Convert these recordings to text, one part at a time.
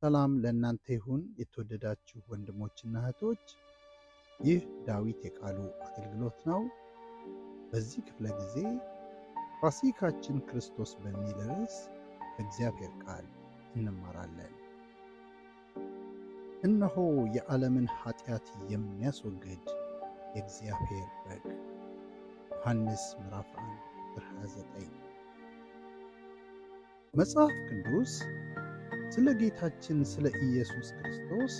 ሰላም ለእናንተ ይሁን የተወደዳችሁ ወንድሞችና እህቶች። ይህ ዳዊት የቃሉ አገልግሎት ነው። በዚህ ክፍለ ጊዜ ፋሲካችን ክርስቶስ በሚል ርዕስ ከእግዚአብሔር ቃል እንማራለን። እነሆ የዓለምን ኃጢአት የሚያስወግድ የእግዚአብሔር በግ፣ ዮሐንስ ምዕራፍ 1 ቁጥር 29። መጽሐፍ ቅዱስ ስለ ጌታችን ስለ ኢየሱስ ክርስቶስ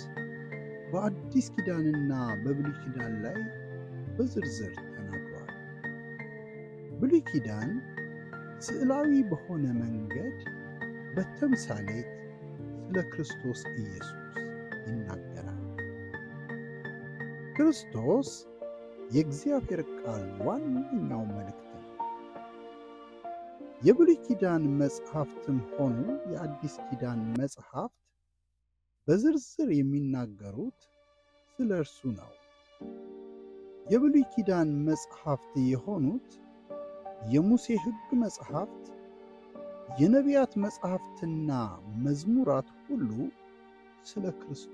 በአዲስ ኪዳንና በብሉይ ኪዳን ላይ በዝርዝር ተናግሯል። ብሉይ ኪዳን ስዕላዊ በሆነ መንገድ በተምሳሌት ስለ ክርስቶስ ኢየሱስ ይናገራል። ክርስቶስ የእግዚአብሔር ቃል ዋነኛው መልእክት ነው። የብሉይ ኪዳን መጽሐፍትም ሆኑ የአዲስ ኪዳን መጽሐፍት በዝርዝር የሚናገሩት ስለ እርሱ ነው። የብሉይ ኪዳን መጽሐፍት የሆኑት የሙሴ ሕግ መጽሐፍት፣ የነቢያት መጽሐፍትና መዝሙራት ሁሉ ስለ ክርስቶስ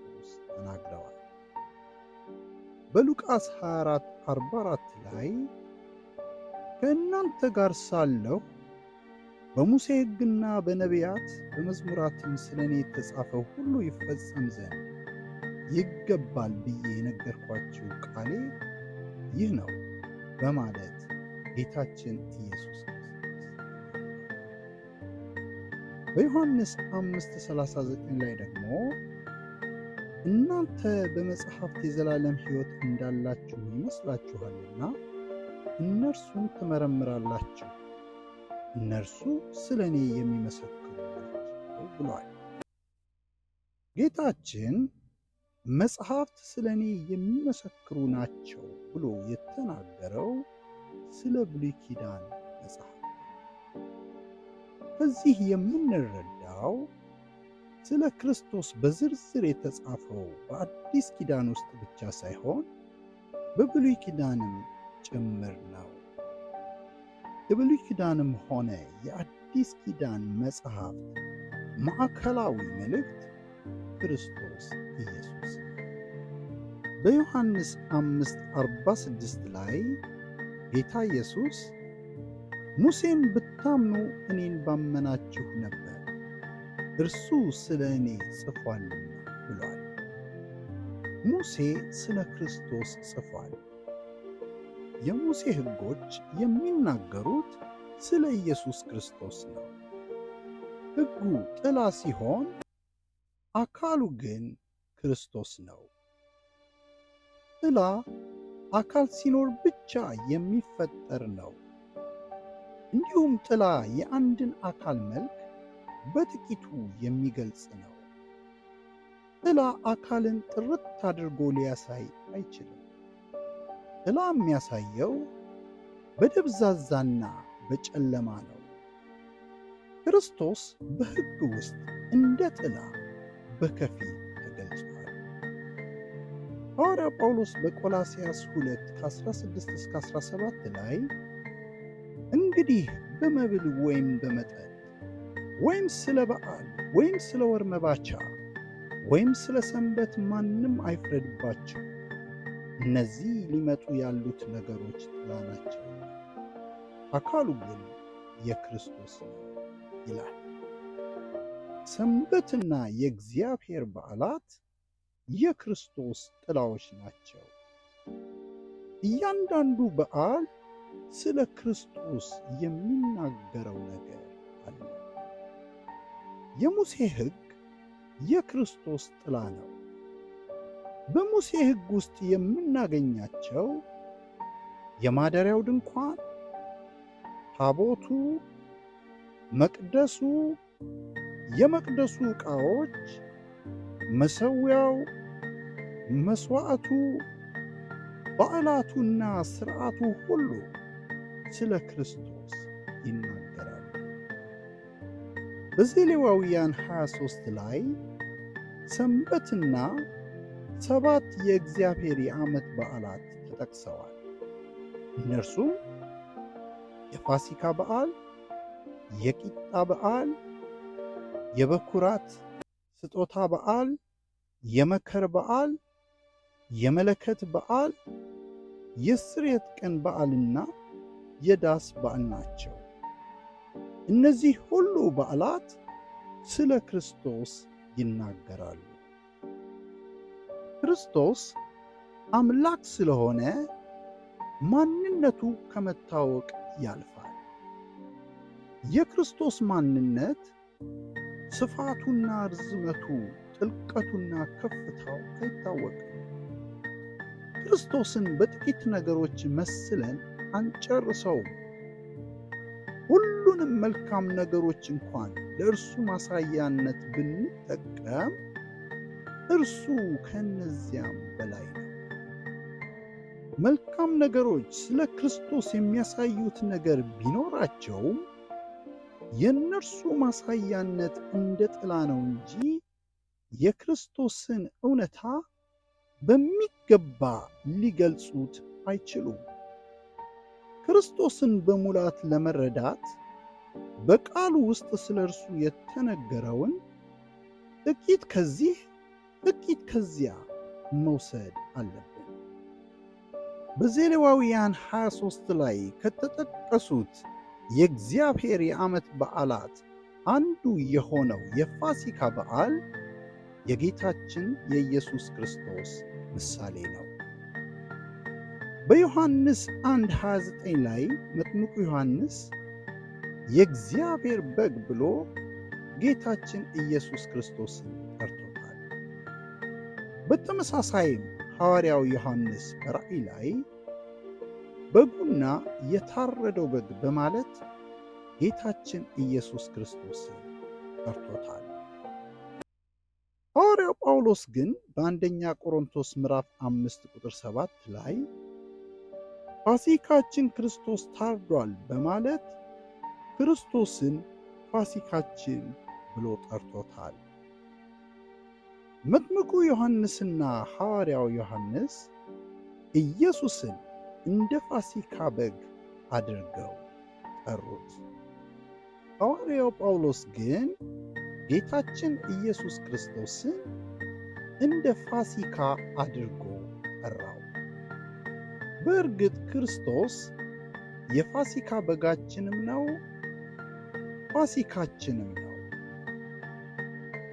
ተናግረዋል። በሉቃስ 24:44 ላይ ከእናንተ ጋር ሳለሁ በሙሴ ሕግና በነቢያት በመዝሙራትም ስለ እኔ የተጻፈው ሁሉ ይፈጸም ዘንድ ይገባል ብዬ የነገርኳችሁ ቃሌ ይህ ነው በማለት ጌታችን ኢየሱስ ክርስቶስ። በዮሐንስ 5:39 ላይ ደግሞ እናንተ በመጽሐፍት የዘላለም ሕይወት እንዳላችሁ ይመስላችኋልና እነርሱን ትመረምራላችሁ፣ እነርሱ ስለ እኔ የሚመሰክሩ ናቸው ብሏል። ጌታችን መጽሐፍት ስለ እኔ የሚመሰክሩ ናቸው ብሎ የተናገረው ስለ ብሉይ ኪዳን መጽሐፍ። ከዚህ የምንረዳው ስለ ክርስቶስ በዝርዝር የተጻፈው በአዲስ ኪዳን ውስጥ ብቻ ሳይሆን በብሉይ ኪዳንም ጭምር ነው። የብሉይ ኪዳንም ሆነ የአዲስ ኪዳን መጽሐፍት ማዕከላዊ መልእክት ክርስቶስ ኢየሱስ ነው። በዮሐንስ 5:46 ላይ ጌታ ኢየሱስ ሙሴን ብታምኑ እኔን ባመናችሁ ነበር፣ እርሱ ስለ እኔ ጽፏልና ብሏል። ሙሴ ስለ ክርስቶስ ጽፏል። የሙሴ ሕጎች የሚናገሩት ስለ ኢየሱስ ክርስቶስ ነው። ሕጉ ጥላ ሲሆን አካሉ ግን ክርስቶስ ነው። ጥላ አካል ሲኖር ብቻ የሚፈጠር ነው። እንዲሁም ጥላ የአንድን አካል መልክ በጥቂቱ የሚገልጽ ነው። ጥላ አካልን ጥርት አድርጎ ሊያሳይ አይችልም። ጥላ የሚያሳየው በደብዛዛና በጨለማ ነው። ክርስቶስ በሕግ ውስጥ እንደ ጥላ በከፊል ተገልጿል። ሐዋርያ ጳውሎስ በቆላስያስ 2 ከ16 እስከ 17 ላይ እንግዲህ በመብል ወይም በመጠጥ ወይም ስለ በዓል ወይም ስለ ወር መባቻ ወይም ስለ ሰንበት ማንም አይፍረድባችሁ፣ እነዚህ ሊመጡ ያሉት ነገሮች ጥላ ናቸው፣ አካሉ ግን የክርስቶስ ነው ይላል። ሰንበትና የእግዚአብሔር በዓላት የክርስቶስ ጥላዎች ናቸው። እያንዳንዱ በዓል ስለ ክርስቶስ የሚናገረው ነገር አለ። የሙሴ ሕግ የክርስቶስ ጥላ ነው። በሙሴ ሕግ ውስጥ የምናገኛቸው የማደሪያው ድንኳን፣ ታቦቱ፣ መቅደሱ፣ የመቅደሱ ዕቃዎች፣ መሠዊያው፣ መሥዋዕቱ፣ በዓላቱና ሥርዓቱ ሁሉ ስለ ክርስቶስ ይናገራል። በዘሌዋውያን 23 ላይ ሰንበትና 7 የእግዚአብሔር የዓመት በዓላት ተጠቅሰዋል። እነርሱም የፋሲካ በዓል፣ የቂጣ በዓል፣ የበኩራት የስጦታ በዓል፣ የመከር በዓል፣ የመለከት በዓል፣ የስርየት ቀን በዓልና የዳስ በዓል ናቸው። እነዚህ ሁሉ በዓላት ስለ ክርስቶስ ይናገራሉ። ክርስቶስ አምላክ ስለሆነ ማንነቱ ከመታወቅ ያልፋል። የክርስቶስ ማንነት ስፋቱና ርዝመቱ፣ ጥልቀቱና ከፍታው አይታወቅም። ክርስቶስን በጥቂት ነገሮች መስለን አንጨርሰውም። ሁሉንም መልካም ነገሮች እንኳን ለእርሱ ማሳያነት ብንጠቀም እርሱ ከእነዚያም በላይ ነው። መልካም ነገሮች ስለ ክርስቶስ የሚያሳዩት ነገር ቢኖራቸውም የእነርሱ ማሳያነት እንደ ጥላ ነው እንጂ የክርስቶስን እውነታ በሚገባ ሊገልጹት አይችሉም። ክርስቶስን በሙላት ለመረዳት በቃሉ ውስጥ ስለ እርሱ የተነገረውን ጥቂት ከዚህ ጥቂት ከዚያ መውሰድ አለብን። በዘሌዋውያን 23 ላይ ከተጠቀሱት የእግዚአብሔር የዓመት በዓላት አንዱ የሆነው የፋሲካ በዓል የጌታችን የኢየሱስ ክርስቶስ ምሳሌ ነው። በዮሐንስ 1:29 ላይ መጥምቁ ዮሐንስ የእግዚአብሔር በግ ብሎ ጌታችን ኢየሱስ ክርስቶስን ጠርቶታል። በተመሳሳይም ሐዋርያው ዮሐንስ በራእይ ላይ በጉና የታረደው በግ በማለት ጌታችን ኢየሱስ ክርስቶስን ጠርቶታል። ሐዋርያው ጳውሎስ ግን በአንደኛ ቆሮንቶስ ምዕራፍ 5 ቁጥር 7 ላይ ፋሲካችን ክርስቶስ ታርዷል በማለት ክርስቶስን ፋሲካችን ብሎ ጠርቶታል። መጥምቁ ዮሐንስና ሐዋርያው ዮሐንስ ኢየሱስን እንደ ፋሲካ በግ አድርገው ጠሩት። ሐዋርያው ጳውሎስ ግን ጌታችን ኢየሱስ ክርስቶስን እንደ ፋሲካ አድርጎ ጠራው። በእርግጥ ክርስቶስ የፋሲካ በጋችንም ነው፣ ፋሲካችንም ነው።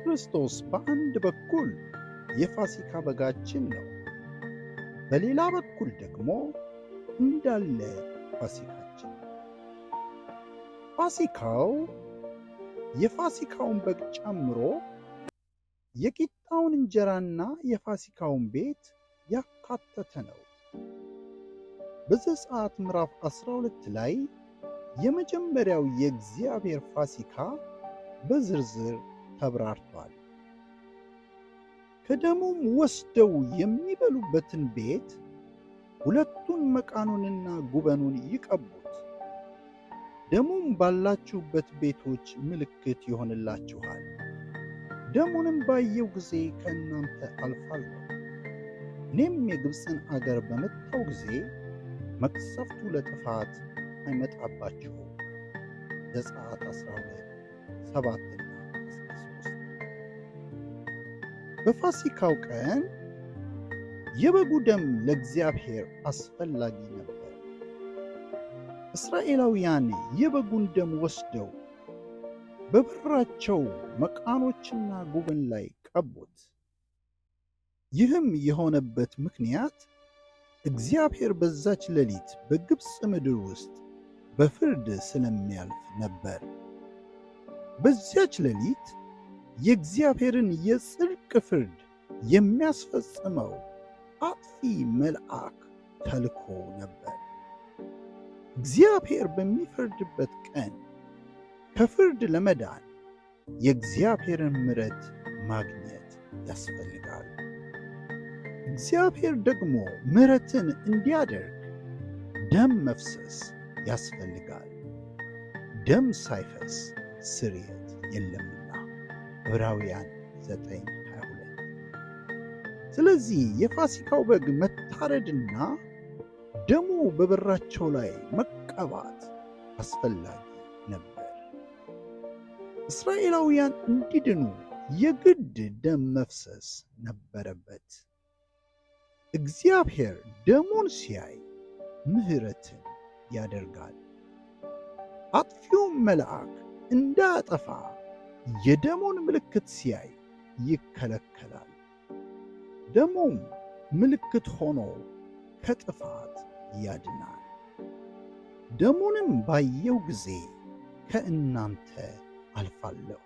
ክርስቶስ በአንድ በኩል የፋሲካ በጋችን ነው፣ በሌላ በኩል ደግሞ እንዳለ ፋሲካችን ነው። ፋሲካው የፋሲካውን በግ ጨምሮ የቂጣውን እንጀራና የፋሲካውን ቤት ያካተተ ነው። በዘጸአት ምዕራፍ 12 ላይ የመጀመሪያው የእግዚአብሔር ፋሲካ በዝርዝር ተብራርቷል። ከደሙም ወስደው የሚበሉበትን ቤት ሁለቱን መቃኑንና ጉበኑን ይቀቡት። ደሙም ባላችሁበት ቤቶች ምልክት ይሆንላችኋል። ደሙንም ባየው ጊዜ ከእናንተ አልፋለሁ። እኔም የግብፅን አገር በመታው ጊዜ መቅሰፍቱ ለጥፋት አይመጣባችሁም። ዘጸአት 12 7 እና 13። በፋሲካው ቀን የበጉ ደም ለእግዚአብሔር አስፈላጊ ነበር። እስራኤላውያን የበጉን ደም ወስደው በበራቸው መቃኖችና ጉበን ላይ ቀቡት። ይህም የሆነበት ምክንያት እግዚአብሔር በዛች ሌሊት በግብፅ ምድር ውስጥ በፍርድ ስለሚያልፍ ነበር። በዚያች ሌሊት የእግዚአብሔርን የጽድቅ ፍርድ የሚያስፈጽመው አጥፊ መልአክ ተልኮ ነበር። እግዚአብሔር በሚፈርድበት ቀን ከፍርድ ለመዳን የእግዚአብሔርን ምሕረት ማግኘት ያስፈልጋል። እግዚአብሔር ደግሞ ምሕረትን እንዲያደርግ ደም መፍሰስ ያስፈልጋል። ደም ሳይፈስ ስርየት የለምና ዕብራውያን 9:22። ስለዚህ የፋሲካው በግ መታረድና ደሙ በበራቸው ላይ መቀባት አስፈላጊ ነበር። እስራኤላውያን እንዲድኑ የግድ ደም መፍሰስ ነበረበት። እግዚአብሔር ደሙን ሲያይ ምሕረትን ያደርጋል። አጥፊውም መልአክ እንዳያጠፋ የደሙን ምልክት ሲያይ ይከለከላል። ደሙም ምልክት ሆኖ ከጥፋት ያድናል። ደሙንም ባየው ጊዜ ከእናንተ አልፋለሁ።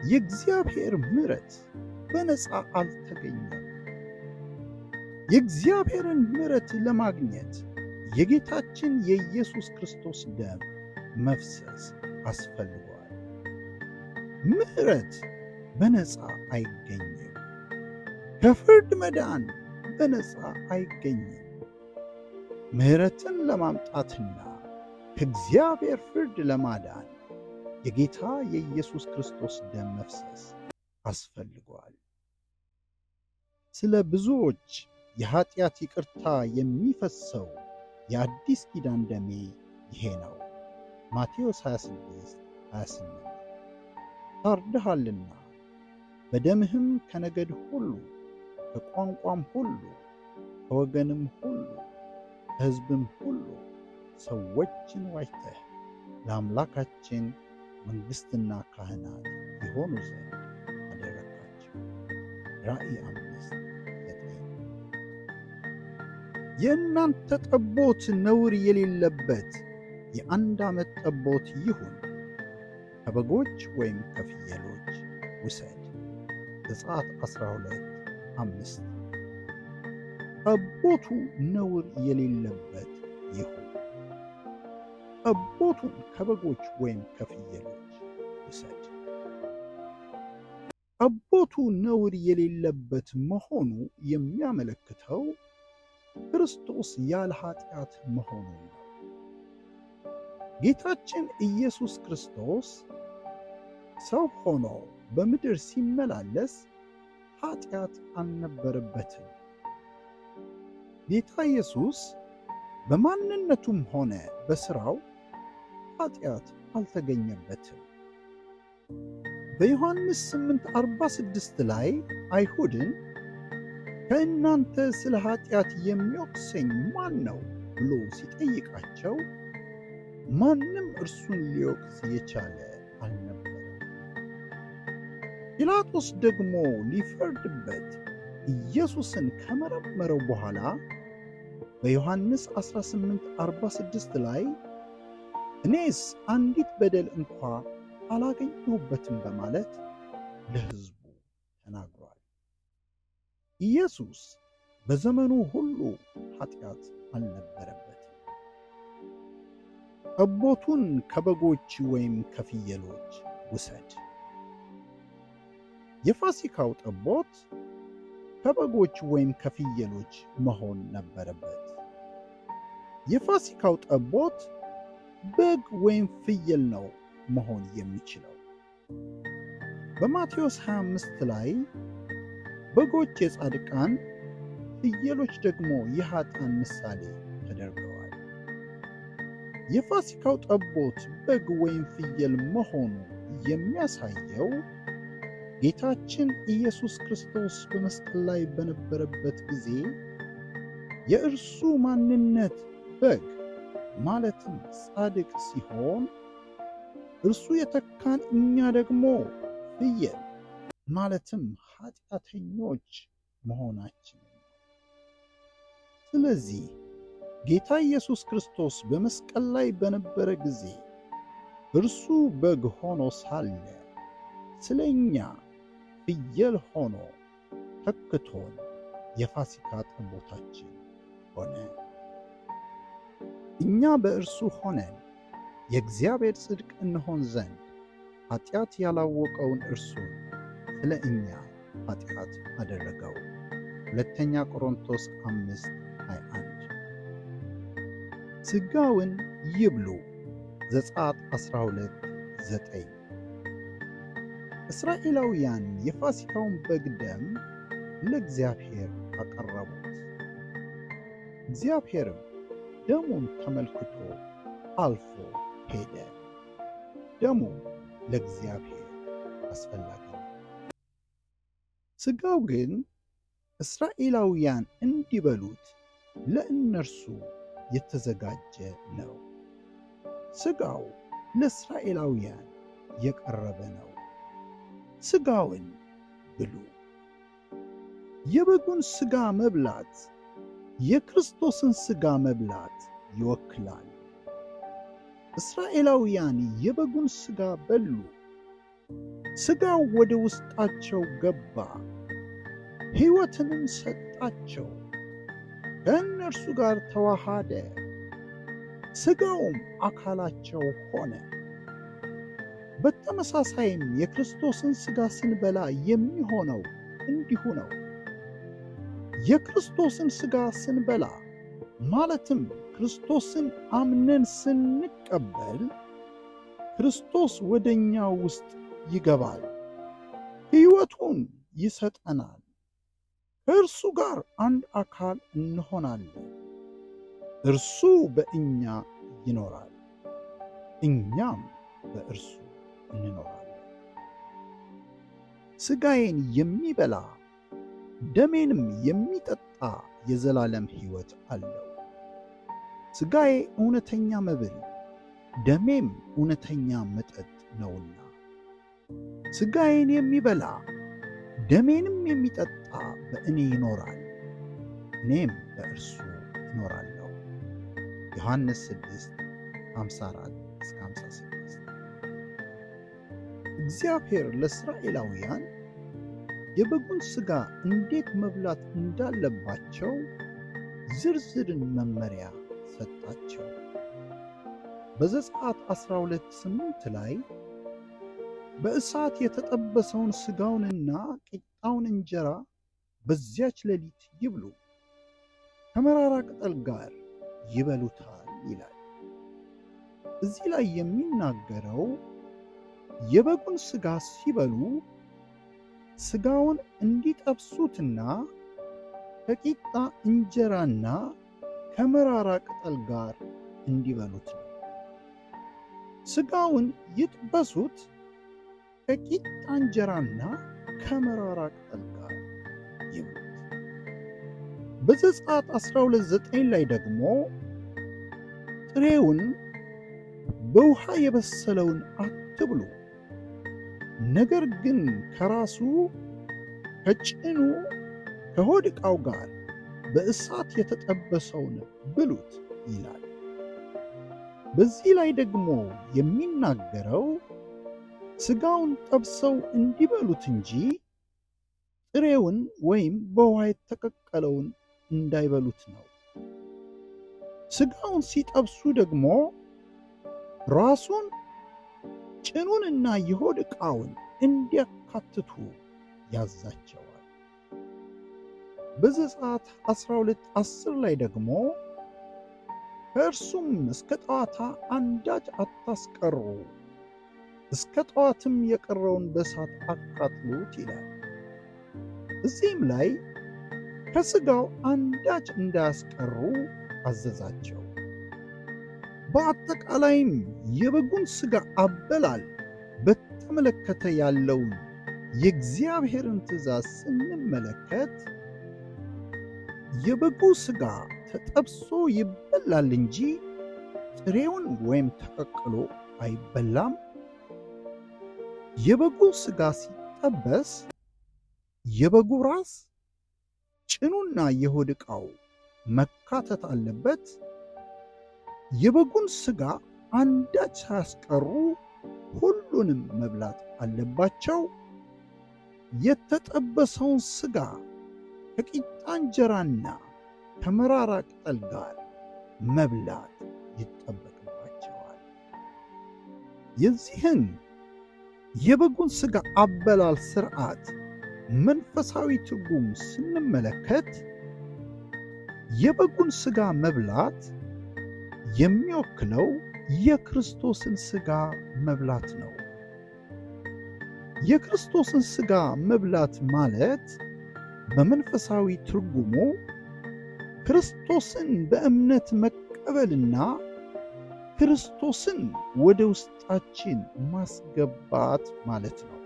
የእግዚአብሔር ምሕረት በነፃ አልተገኘም። የእግዚአብሔርን ምሕረት ለማግኘት የጌታችን የኢየሱስ ክርስቶስ ደም መፍሰስ አስፈልጓል። ምሕረት በነፃ አይገኝም። ከፍርድ መዳን በነፃ አይገኝም። ምሕረትን ለማምጣትና ከእግዚአብሔር ፍርድ ለማዳን የጌታ የኢየሱስ ክርስቶስ ደም መፍሰስ አስፈልጓል። ስለ ብዙዎች የኃጢአት ይቅርታ የሚፈሰው የአዲስ ኪዳን ደሜ ይሄ ነው። ማቴዎስ 26 28። ታርደሃልና በደምህም ከነገድ ሁሉ፣ ከቋንቋም ሁሉ፣ ከወገንም ሁሉ፣ ከሕዝብም ሁሉ ሰዎችን ዋጅተህ ለአምላካችን መንግሥትና ካህናት ይሆኑ ዘንድ አደረግካቸው። ራእይ 5:9። የእናንተ ጠቦት ነውር የሌለበት የ1 ዓመት ጠቦት ይሁን። ከበጎች ወይም ከፍየሎች ውሰድ። ዘጸአት 12:5። ጠቦቱ ነውር የሌለበት ይሁን። ጠቦቱን ከበጎች ወይም ከፍየሎች ውሰድ። ጠቦቱ ነውር የሌለበት መሆኑ የሚያመለክተው ክርስቶስ ያለ ኃጢአት መሆኑን ነው። ጌታችን ኢየሱስ ክርስቶስ ሰው ሆኖ በምድር ሲመላለስ ኃጢአት አልነበረበትም። ጌታ ኢየሱስ በማንነቱም ሆነ በሥራው ኃጢአት አልተገኘበትም። በዮሐንስ 8:46 ላይ አይሁድን ከእናንተ ስለ ኃጢአት የሚወቅሰኝ ማን ነው ብሎ ሲጠይቃቸው ማንም እርሱን ሊወቅስ የቻለ አልነበረም። ጲላጦስ ደግሞ ሊፈርድበት ኢየሱስን ከመረመረው በኋላ በዮሐንስ 18:46 ላይ እኔስ አንዲት በደል እንኳ አላገኘሁበትም በማለት ለሕዝቡ ተናግሯል። ኢየሱስ በዘመኑ ሁሉ ኃጢአት አልነበረበትም። ጠቦቱን ከበጎች ወይም ከፍየሎች ውሰድ። የፋሲካው ጠቦት ከበጎች ወይም ከፍየሎች መሆን ነበረበት። የፋሲካው ጠቦት በግ ወይም ፍየል ነው መሆን የሚችለው። በማቴዎስ 25 ላይ በጎች የጻድቃን፣ ፍየሎች ደግሞ የኃጥአን ምሳሌ ተደርገዋል። የፋሲካው ጠቦት በግ ወይም ፍየል መሆኑ የሚያሳየው ጌታችን ኢየሱስ ክርስቶስ በመስቀል ላይ በነበረበት ጊዜ የእርሱ ማንነት በግ ማለትም ጻድቅ ሲሆን፣ እርሱ የተካን እኛ ደግሞ ፍየል ማለትም ኃጢአተኞች መሆናችን ነው። ስለዚህ ጌታ ኢየሱስ ክርስቶስ በመስቀል ላይ በነበረ ጊዜ እርሱ በግ ሆኖ ሳለ ስለኛ ፍየል ሆኖ ተክቶን የፋሲካ ጠቦታችን ሆነ። እኛ በእርሱ ሆነን የእግዚአብሔር ጽድቅ እንሆን ዘንድ ኃጢአት ያላወቀውን እርሱን ስለ እኛ ኃጢአት አደረገው። ሁለተኛ ቆሮንቶስ 5:21። ሥጋውን ይብሉ። ዘጸአት 12:9። እስራኤላውያን የፋሲካውን በግ ደም ለእግዚአብሔር አቀረቡት። እግዚአብሔርም ደሙን ተመልክቶ አልፎ ሄደ። ደሙ ለእግዚአብሔር አስፈላጊ ነው። ሥጋው ግን እስራኤላውያን እንዲበሉት ለእነርሱ የተዘጋጀ ነው። ሥጋው ለእስራኤላውያን የቀረበ ነው። ሥጋውን ብሉ። የበጉን ሥጋ መብላት የክርስቶስን ሥጋ መብላት ይወክላል። እስራኤላውያን የበጉን ሥጋ በሉ። ሥጋው ወደ ውስጣቸው ገባ፣ ሕይወትንም ሰጣቸው፣ ከእነርሱ ጋር ተዋሃደ፣ ሥጋውም አካላቸው ሆነ። በተመሳሳይም የክርስቶስን ሥጋ ስንበላ የሚሆነው እንዲሁ ነው። የክርስቶስን ሥጋ ስንበላ ማለትም ክርስቶስን አምነን ስንቀበል ክርስቶስ ወደኛ ውስጥ ይገባል፣ ሕይወቱን ይሰጠናል። ከእርሱ ጋር አንድ አካል እንሆናለን። እርሱ በእኛ ይኖራል፣ እኛም በእርሱ እንኖራለን። ሥጋዬን የሚበላ ደሜንም የሚጠጣ የዘላለም ሕይወት አለው። ሥጋዬ እውነተኛ መብል ደሜም እውነተኛ መጠጥ ነውና፣ ሥጋዬን የሚበላ ደሜንም የሚጠጣ በእኔ ይኖራል፣ እኔም በእርሱ እኖራለሁ። ዮሐንስ 6:54-56። እግዚአብሔር ለእስራኤላውያን የበጉን ሥጋ እንዴት መብላት እንዳለባቸው ዝርዝርን መመሪያ ሰጣቸው። በዘጸአት 12:8 ላይ በእሳት የተጠበሰውን ሥጋውንና ቂጣውን እንጀራ በዚያች ሌሊት ይብሉ፣ ከመራራ ቅጠል ጋር ይበሉታል ይላል። እዚህ ላይ የሚናገረው የበጉን ሥጋ ሲበሉ ሥጋውን እንዲጠብሱትና ከቂጣ እንጀራና ከመራራ ቅጠል ጋር እንዲበሉት ነው። ሥጋውን ይጥበሱት፣ ከቂጣ እንጀራና ከመራራ ቅጠል ጋር ይብሉት። በዘጸአት 12:9 ላይ ደግሞ ጥሬውን በውሃ የበሰለውን አትብሉ፣ ነገር ግን ከራሱ ከጭኑ ከሆድ ዕቃው ጋር በእሳት የተጠበሰውን ብሉት ይላል። በዚህ ላይ ደግሞ የሚናገረው ሥጋውን ጠብሰው እንዲበሉት እንጂ ጥሬውን ወይም በውሃ የተቀቀለውን እንዳይበሉት ነው። ሥጋውን ሲጠብሱ ደግሞ ራሱን ጭኑንና የሆድ ዕቃውን እንዲያካትቱ ያዛቸዋል። በዘጸአት 12:10 ላይ ደግሞ ከእርሱም እስከ ጠዋታ አንዳች አታስቀሩ፣ እስከ ጠዋትም የቀረውን በእሳት አቃጥሉት ይላል። እዚህም ላይ ከሥጋው አንዳች እንዳያስቀሩ አዘዛቸው። በአጠቃላይም የበጉን ሥጋ አበላል በተመለከተ ያለውን የእግዚአብሔርን ትእዛዝ ስንመለከት የበጉ ሥጋ ተጠብሶ ይበላል እንጂ ጥሬውን ወይም ተቀቅሎ አይበላም። የበጉ ሥጋ ሲጠበስ የበጉ ራስ፣ ጭኑና የሆድ ዕቃው መካተት አለበት። የበጉን ሥጋ አንዳች ሳያስቀሩ ሁሉንም መብላት አለባቸው። የተጠበሰውን ሥጋ ከቂጣ እንጀራና ከመራራ ቅጠል ጋር መብላት ይጠበቅባቸዋል። የዚህን የበጉን ሥጋ አበላል ሥርዓት መንፈሳዊ ትርጉም ስንመለከት የበጉን ሥጋ መብላት የሚወክለው የክርስቶስን ሥጋ መብላት ነው። የክርስቶስን ሥጋ መብላት ማለት በመንፈሳዊ ትርጉሙ ክርስቶስን በእምነት መቀበልና ክርስቶስን ወደ ውስጣችን ማስገባት ማለት ነው።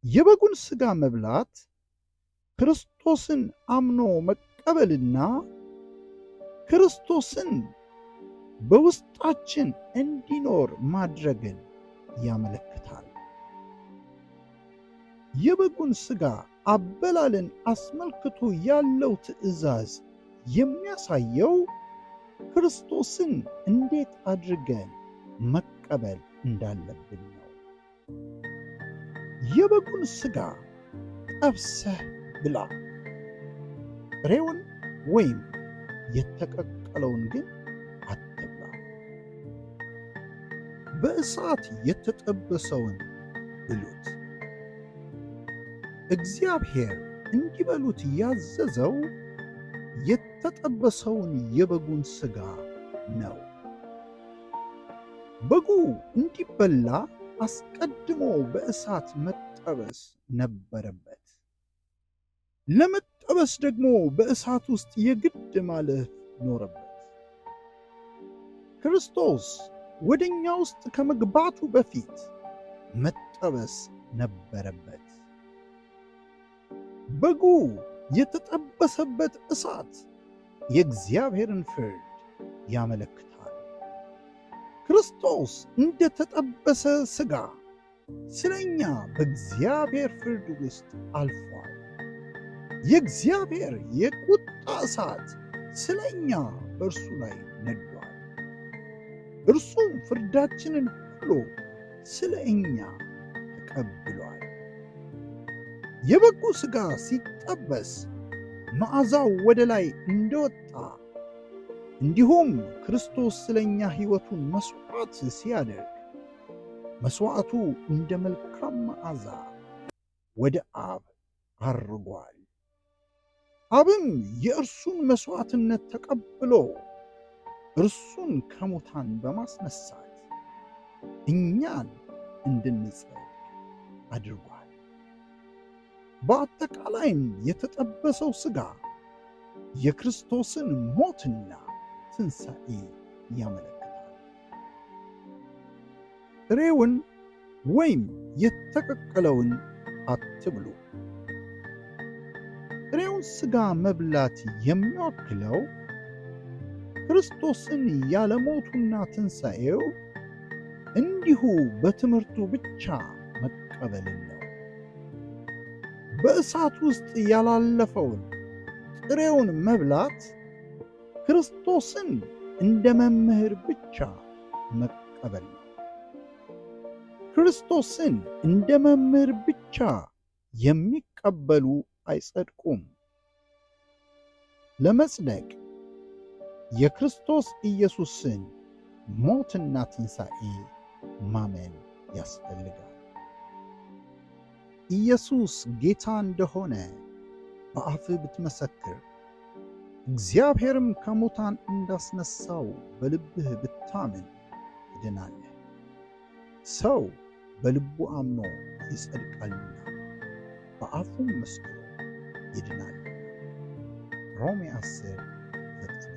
የበጉን ሥጋ መብላት ክርስቶስን አምኖ መቀበልና ክርስቶስን በውስጣችን እንዲኖር ማድረግን ያመለክታል። የበጉን ሥጋ አበላልን አስመልክቶ ያለው ትእዛዝ የሚያሳየው ክርስቶስን እንዴት አድርገን መቀበል እንዳለብን ነው። የበጉን ሥጋ ጠብሰህ ብላ፣ ጥሬውን ወይም የተቀቀለውን ግን አትብላ። በእሳት የተጠበሰውን ብሉት። እግዚአብሔር እንዲበሉት ያዘዘው የተጠበሰውን የበጉን ሥጋ ነው። በጉ እንዲበላ አስቀድሞ በእሳት መጠበስ ነበረበት። ለመጠበስ ደግሞ በእሳት ውስጥ የግድ ማለፍ ኖረበት። ክርስቶስ ወደኛ ውስጥ ከመግባቱ በፊት መጠበስ ነበረበት። በጉ የተጠበሰበት እሳት የእግዚአብሔርን ፍርድ ያመለክታል። ክርስቶስ እንደተጠበሰ ሥጋ ስለኛ በእግዚአብሔር ፍርድ ውስጥ አልፏል። የእግዚአብሔር የቁጣ እሳት ስለኛ በእርሱ ላይ ነዷል። እርሱም ፍርዳችንን ሁሉ ስለ እኛ ተቀብሏል። የበጉ ሥጋ ሲጠበስ መዓዛው ወደ ላይ እንደወጣ እንዲሁም ክርስቶስ ስለኛ ሕይወቱን መሥዋዕት ሲያደርግ መሥዋዕቱ እንደ መልካም መዓዛ ወደ አብ አርጓል። አብም የእርሱን መሥዋዕትነት ተቀብሎ እርሱን ከሙታን በማስነሳት እኛን እንድንጸድቅ አድርጓል። በአጠቃላይም የተጠበሰው ሥጋ የክርስቶስን ሞትና ትንሣኤ ያመለክታል። ጥሬውን ወይም የተቀቀለውን አትብሉ። ጥሬውን ሥጋ መብላት የሚወክለው ክርስቶስን ያለሞቱና ትንሣኤው እንዲሁ በትምህርቱ ብቻ መቀበልን ነው። በእሳት ውስጥ ያላለፈውን ጥሬውን መብላት ክርስቶስን እንደ መምህር ብቻ መቀበል ነው። ክርስቶስን እንደ መምህር ብቻ የሚቀበሉ አይጸድቁም። ለመጽደቅ የክርስቶስ ኢየሱስን ሞትና ትንሣኤ ማመን ያስፈልጋል። ኢየሱስ ጌታ እንደሆነ በአፍህ ብትመሰክር፣ እግዚአብሔርም ከሙታን እንዳስነሳው በልብህ ብታምን ትድናለህ። ሰው በልቡ አምኖ ይጸድቃልና በአፉም መስክሮ ይድናል። ሮሜ 10:9።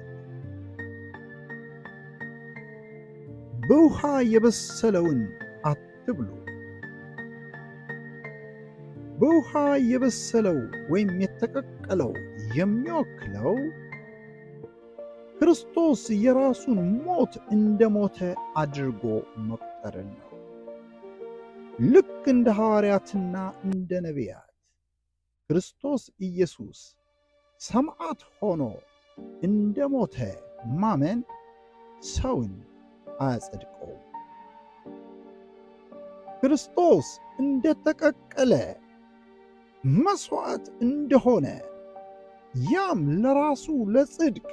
በውሃ የበሰለውን አትብሉ። በውሃ የበሰለው ወይም የተቀቀለው የሚወክለው ክርስቶስ የራሱን ሞት እንደሞተ አድርጎ መቁጠርን ነው። ልክ እንደ ሐዋርያትና እንደ ነቢያት ክርስቶስ ኢየሱስ ሰማዕት ሆኖ እንደሞተ ማመን ሰውን አያጸድቀውም። ክርስቶስ እንደተቀቀለ መሥዋዕት እንደሆነ ያም ለራሱ ለጽድቅ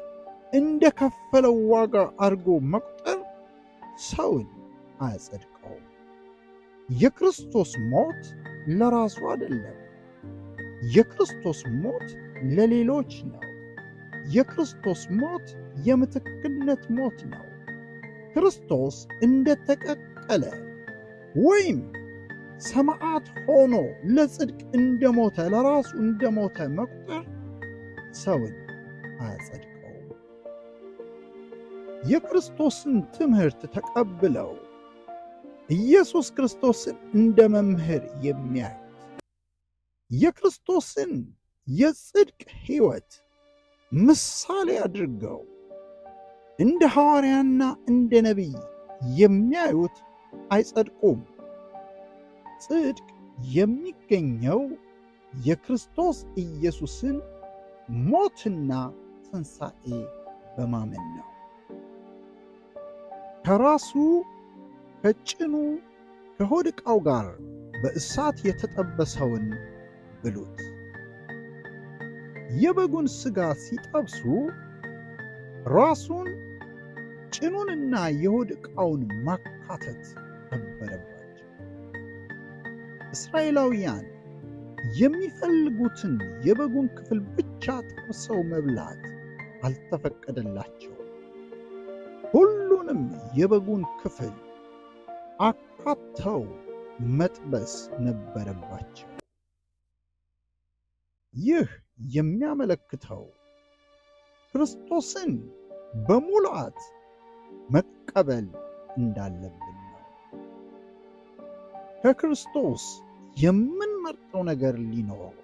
እንደከፈለው ዋጋ አድርጎ መቁጠር ሰውን አያጸድቀውም። የክርስቶስ ሞት ለራሱ አይደለም። የክርስቶስ ሞት ለሌሎች ነው። የክርስቶስ ሞት የምትክነት ሞት ነው። ክርስቶስ እንደተቀቀለ ወይም ሰማዕት ሆኖ ለጽድቅ እንደሞተ ለራሱ እንደሞተ መቁጠር ሰውን አያጸድቀውም። የክርስቶስን ትምህርት ተቀብለው ኢየሱስ ክርስቶስን እንደ መምህር የሚያዩት የክርስቶስን የጽድቅ ሕይወት ምሳሌ አድርገው እንደ ሐዋርያና እንደ ነቢይ የሚያዩት አይጸድቁም። ጽድቅ የሚገኘው የክርስቶስ ኢየሱስን ሞትና ትንሣኤ በማመን ነው። ከራሱ ከጭኑ ከሆድ ዕቃው ጋር በእሳት የተጠበሰውን ብሉት። የበጉን ሥጋ ሲጠብሱ ራሱን ጭኑንና የሆድ ዕቃውን ማካተት ነበረባቸው። እስራኤላውያን የሚፈልጉትን የበጉን ክፍል ብቻ ጠብሰው መብላት አልተፈቀደላቸውም። ሁሉንም የበጉን ክፍል አካተው መጥበስ ነበረባቸው። ይህ የሚያመለክተው ክርስቶስን በሙላት መቀበል እንዳለብን ነው። ከክርስቶስ የምንመርጠው ነገር ሊኖር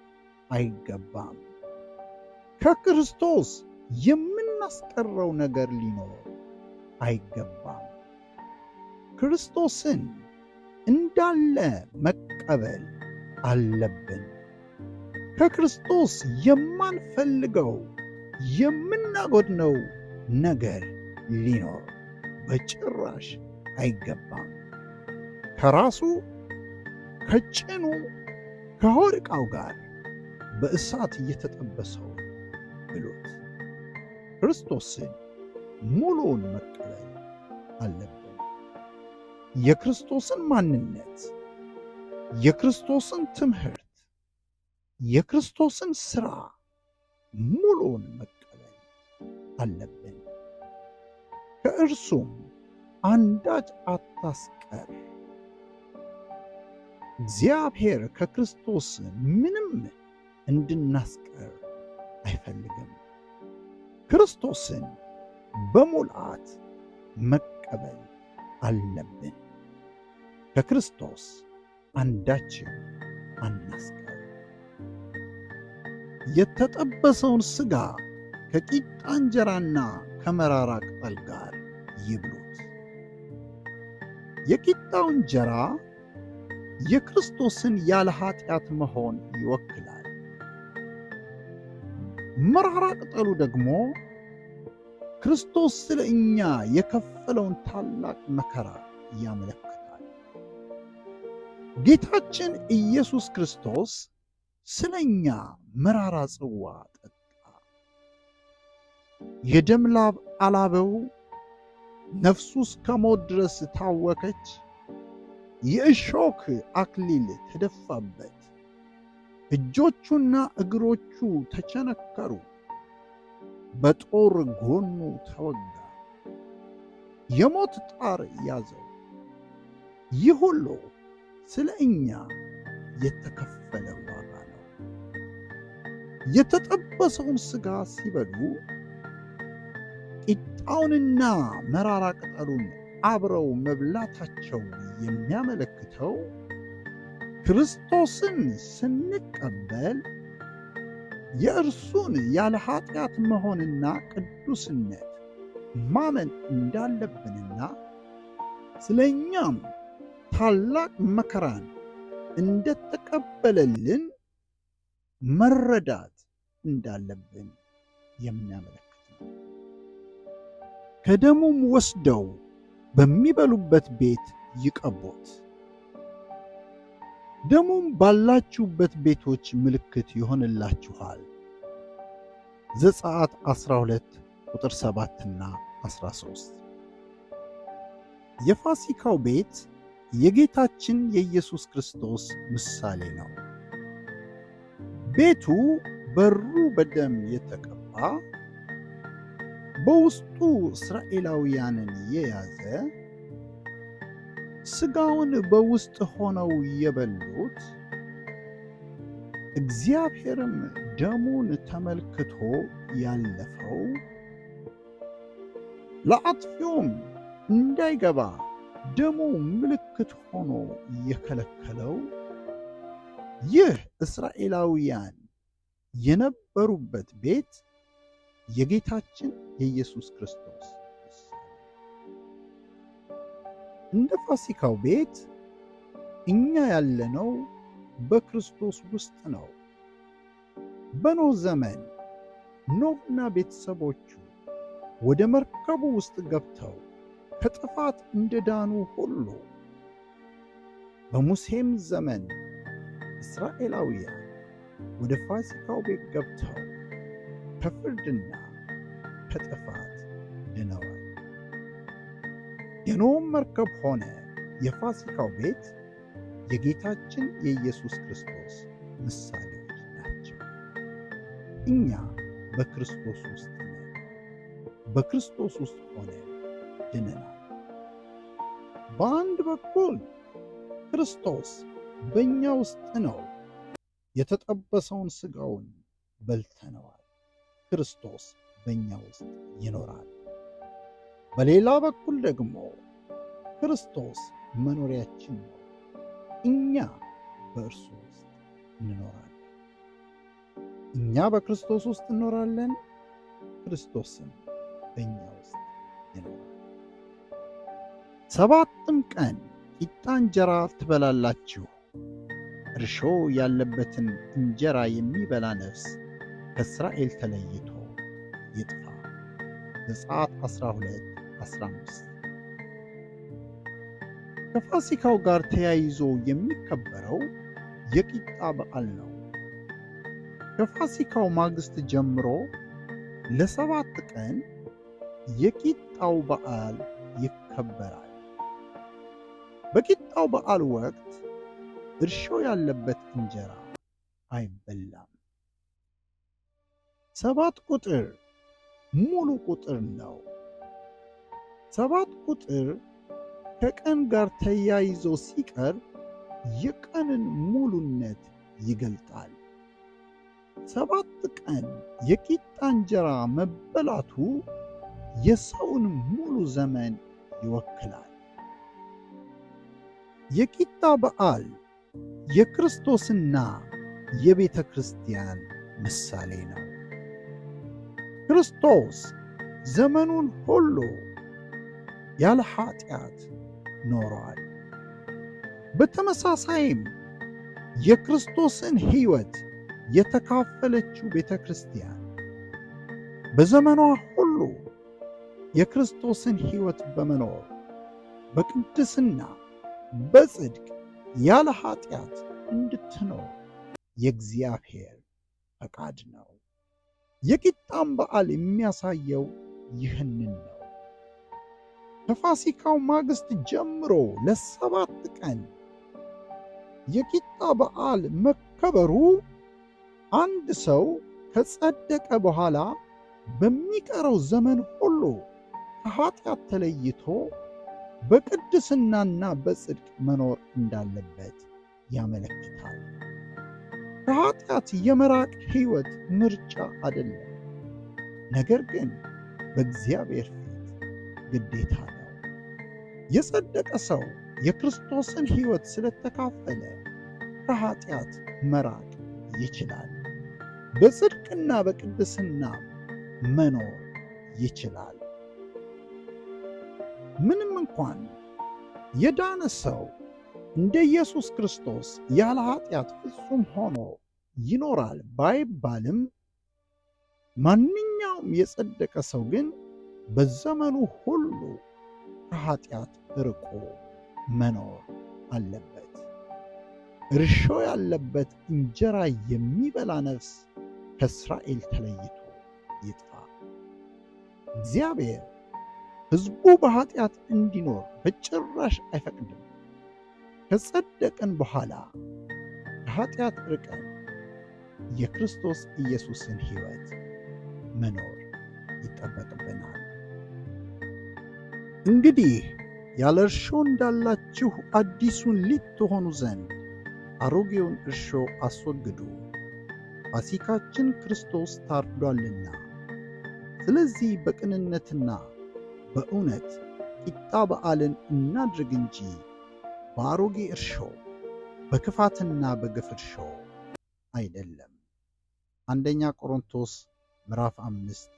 አይገባም። ከክርስቶስ የምናስቀረው ነገር ሊኖር አይገባም። ክርስቶስን እንዳለ መቀበል አለብን። ከክርስቶስ የማንፈልገው የምናጎድነው ነገር ሊኖር በጭራሽ አይገባም። ከራሱ ከጭኑ ከሆድ ዕቃው ጋር በእሳት እየተጠበሰው ብሉት። ክርስቶስን ሙሉውን መቀበል አለብን። የክርስቶስን ማንነት፣ የክርስቶስን ትምህርት፣ የክርስቶስን ሥራ ሙሉውን መቀበል አለብን። ከእርሱም አንዳች አታስቀር። እግዚአብሔር ከክርስቶስ ምንም እንድናስቀር አይፈልግም። ክርስቶስን በሙላት መቀበል አለብን። ከክርስቶስ አንዳችም አናስቀር። የተጠበሰውን ሥጋ ከቂጣ እንጀራና ከመራራ ቅጠል ጋር ይብሉት። የቂጣው እንጀራ የክርስቶስን ያለ ኃጢአት መሆን ይወክላል። መራራ ቅጠሉ ደግሞ ክርስቶስ ስለ እኛ የከፈለውን ታላቅ መከራ ያመለክታል። ጌታችን ኢየሱስ ክርስቶስ ስለ እኛ መራራ ጽዋ ጠጣ። የደም ላብ አላበው፣ ነፍሱ እስከ ሞት ድረስ ታወከች። የእሾክ አክሊል ተደፋበት፣ እጆቹና እግሮቹ ተቸነከሩ፣ በጦር ጎኑ ተወጋ፣ የሞት ጣር ያዘው። ይህ ሁሉ ስለ እኛ የተከፈለ ዋጋ ነው። የተጠበሰውን ሥጋ ሲበሉ ቂጣውንና መራራ ቅጠሉን አብረው መብላታቸው የሚያመለክተው ክርስቶስን ስንቀበል የእርሱን ያለ ኃጢአት መሆንና ቅዱስነት ማመን እንዳለብንና ስለኛም ታላቅ መከራን እንደተቀበለልን መረዳት እንዳለብን የሚያመለክት ነው። ከደሙም ወስደው በሚበሉበት ቤት ይቀቡት። ደሙም ባላችሁበት ቤቶች ምልክት ይሆንላችኋል። ዘጸአት 12 ቁጥር 7 እና 13። የፋሲካው ቤት የጌታችን የኢየሱስ ክርስቶስ ምሳሌ ነው። ቤቱ በሩ በደም የተቀባ፣ በውስጡ እስራኤላውያንን የያዘ፣ ሥጋውን በውስጥ ሆነው የበሉት፣ እግዚአብሔርም ደሙን ተመልክቶ ያለፈው፣ ለአጥፊውም እንዳይገባ ደሙ ምልክት ሆኖ የከለከለው ይህ እስራኤላውያን የነበሩበት ቤት የጌታችን የኢየሱስ ክርስቶስ ምሳሌ። እንደ ፋሲካው ቤት እኛ ያለነው በክርስቶስ ውስጥ ነው። በኖህ ዘመን ኖህና ቤተሰቦቹ ወደ መርከቡ ውስጥ ገብተው ከጥፋት እንደዳኑ ሁሉ በሙሴም ዘመን እስራኤላውያን ወደ ፋሲካው ቤት ገብተው ከፍርድና ከጥፋት ድነዋል። የኖህም መርከብ ሆነ የፋሲካው ቤት የጌታችን የኢየሱስ ክርስቶስ ምሳሌዎች ናቸው። እኛ በክርስቶስ ውስጥ ነን። በክርስቶስ ውስጥ ሆነን ድነናል። በአንድ በኩል ክርስቶስ በእኛ ውስጥ ነው። የተጠበሰውን ሥጋውን በልተነዋል። ክርስቶስ በእኛ ውስጥ ይኖራል። በሌላ በኩል ደግሞ ክርስቶስ መኖሪያችን ነው። እኛ በእርሱ ውስጥ እንኖራለን። እኛ በክርስቶስ ውስጥ እንኖራለን፣ ክርስቶስም በእኛ ውስጥ ይኖራል። 7ም ቀን ቂጣ እንጀራ ትበላላችሁ። እርሾ ያለበትን እንጀራ የሚበላ ነፍስ ከእስራኤል ተለይቶ ይጥፋ። ዘጸአት 12:15። ከፋሲካው ጋር ተያይዞ የሚከበረው የቂጣ በዓል ነው። ከፋሲካው ማግስት ጀምሮ ለ7 ቀን የቂጣው በዓል ይከበራል። በቂጣው በዓል ወቅት እርሾ ያለበት እንጀራ አይበላም። 7 ቁጥር ሙሉ ቁጥር ነው። 7 ቁጥር ከቀን ጋር ተያይዞ ሲቀርብ የቀንን ሙሉነት ይገልጣል። 7 ቀን የቂጣ እንጀራ መበላቱ የሰውን ሙሉ ዘመን ይወክላል። የቂጣ በዓል የክርስቶስና የቤተ ክርስቲያን ምሳሌ ነው። ክርስቶስ ዘመኑን ሁሉ ያለ ኃጢአት ኖሯል። በተመሳሳይም የክርስቶስን ሕይወት የተካፈለችው ቤተ ክርስቲያን በዘመኗ ሁሉ የክርስቶስን ሕይወት በመኖር በቅድስና በጽድቅ ያለ ኃጢአት እንድትኖር የእግዚአብሔር ፈቃድ ነው። የቂጣም በዓል የሚያሳየው ይህንን ነው። ከፋሲካው ማግስት ጀምሮ ለ7 ቀን የቂጣ በዓል መከበሩ አንድ ሰው ከጸደቀ በኋላ በሚቀረው ዘመን ሁሉ ከኃጢአት ተለይቶ በቅድስናና በጽድቅ መኖር እንዳለበት ያመለክታል። ከኃጢአት የመራቅ ሕይወት ምርጫ አይደለም፣ ነገር ግን በእግዚአብሔር ፊት ግዴታ ነው። የጸደቀ ሰው የክርስቶስን ሕይወት ስለተካፈለ ከኃጢአት መራቅ ይችላል። በጽድቅና በቅድስና መኖር ይችላል። ምንም እንኳን የዳነ ሰው እንደ ኢየሱስ ክርስቶስ ያለ ኃጢአት ፍጹም ሆኖ ይኖራል ባይባልም፣ ማንኛውም የጸደቀ ሰው ግን በዘመኑ ሁሉ ከኃጢአት ርቆ መኖር አለበት። እርሾ ያለበት እንጀራ የሚበላ ነፍስ ከእስራኤል ተለይቶ ይጥፋ። እግዚአብሔር ሕዝቡ በኃጢአት እንዲኖር በጭራሽ አይፈቅድም። ከጸደቅን በኋላ ከኃጢአት ርቀን የክርስቶስ ኢየሱስን ሕይወት መኖር ይጠበቅብናል። እንግዲህ ያለ እርሾ እንዳላችሁ አዲሱን ሊጥ ትሆኑ ዘንድ አሮጌውን እርሾ አስወግዱ፣ ፋሲካችን ክርስቶስ ታርዷልና። ስለዚህ በቅንነትና በእውነት ቂጣ በዓልን እናድርግ እንጂ በአሮጌ እርሾ በክፋትና በግፍ እርሾ አይደለም። አንደኛ ቆሮንቶስ ምዕራፍ 5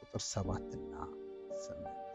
ቁጥር 7 እና 8።